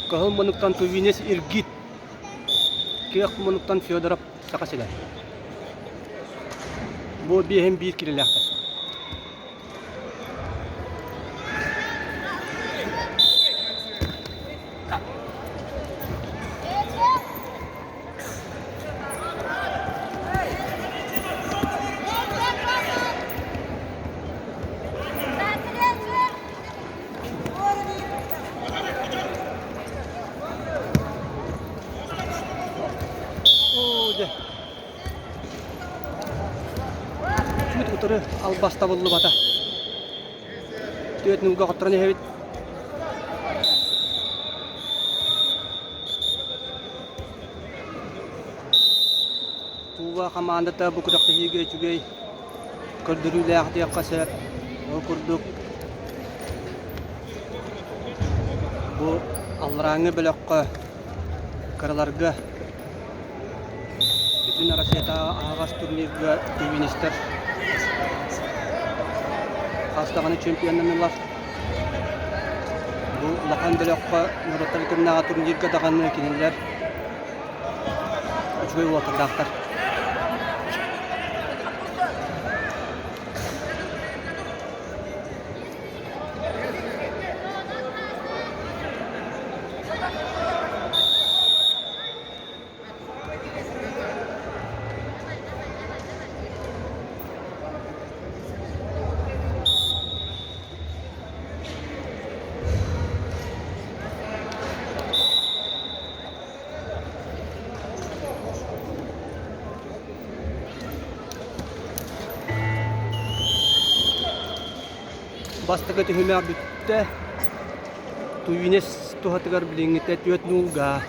Кыһыл муннуктан Тувинец Иргит, Кыах муннуктан Федоров Саха сирэ. Бу биэһин биир килэлээхтэр. Чуть утары албас табыллыбата. Түөрт нуулга хотторон иһэбит. Тууба хамаандата бу күрэхтэһиигэ үчүгэй көрдөрүүлээх диэххэ сөп. Ол курдук бу алларааҥҥы бөлөххө кыраларга бүтүн Россиятааҕы аһаҕас турнирга тувинистар хас даҕаны чемпионнаннылар. Бу улахан бөлөххө норуоттар кэмнээҕи турнирга даҕаны кинилэр үчүгэй уолаттардаахтар. Бастакы түһүмэх бүттэ. Туюнес туһатыгар билиҥҥитэ түөрт нуулга.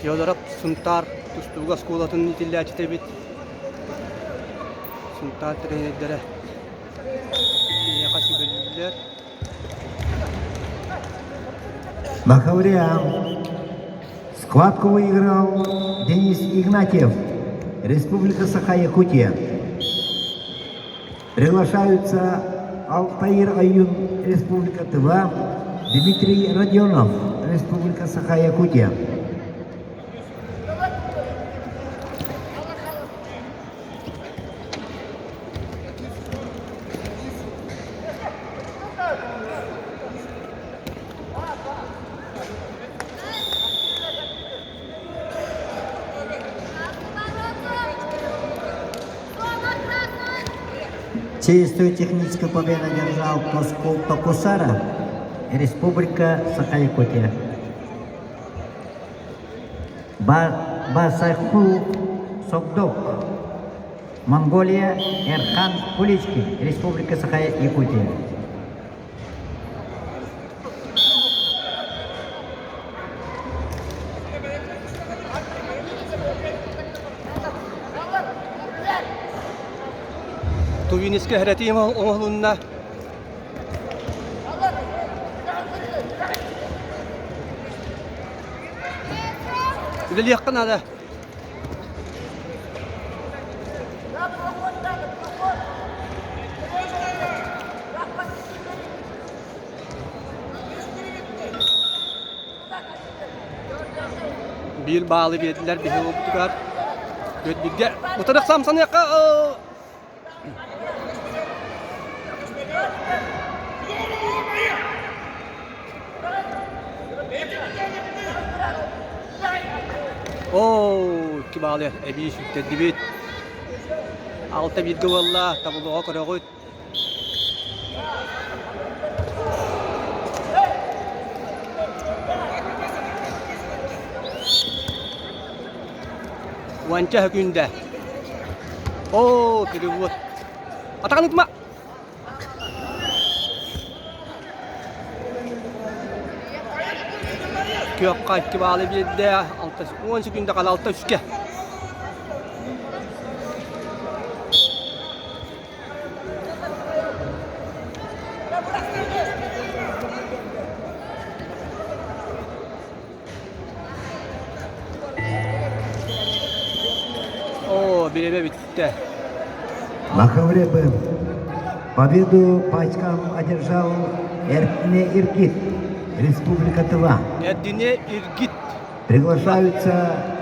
Федоров Сунтаар тустууга оскуолатын иитиллээччитэ эбит. Сунтаар тренердэрэ киниэхэ сүбэлииллэр. Бакалавриат. Схватку выиграл Денис Игнатьев, Республика Саха-Якутия. Приглашаются Алтаир Аюн, Республика Тыва, Дмитрий Родионов, Республика Саха-Якутия. Чистую техническую победу одержал Тоскул Токусара, Республика Саха-Якутия. Басайхул Согдок, Монголия, Эрхан Куличкин, Республика Саха-Якутия. Тувинецкэ хэрэтиим оҥоһулунна. Үлэлиэххэ наада. Биир баалы биэрдилэр биһи уолбутугар. Бииргэ утары самсаныахха Оо, икки баалы эбии сүктэрдибит. Алта бииргэ буолла, табыллыга көрөҕүт. Уонча сөкүүндэ. Оо, перевод. Атаҕын ытма! Күөххэ икки баалы биэрдэ, алта уон сөкүүндэ хаала алта үскэ. Все, бириэмэ бүттэ. Махавребы. Победу по очкам одержал Эрдине Иргит, Республика Тыва. Эрдине Иргит. Приглашаются.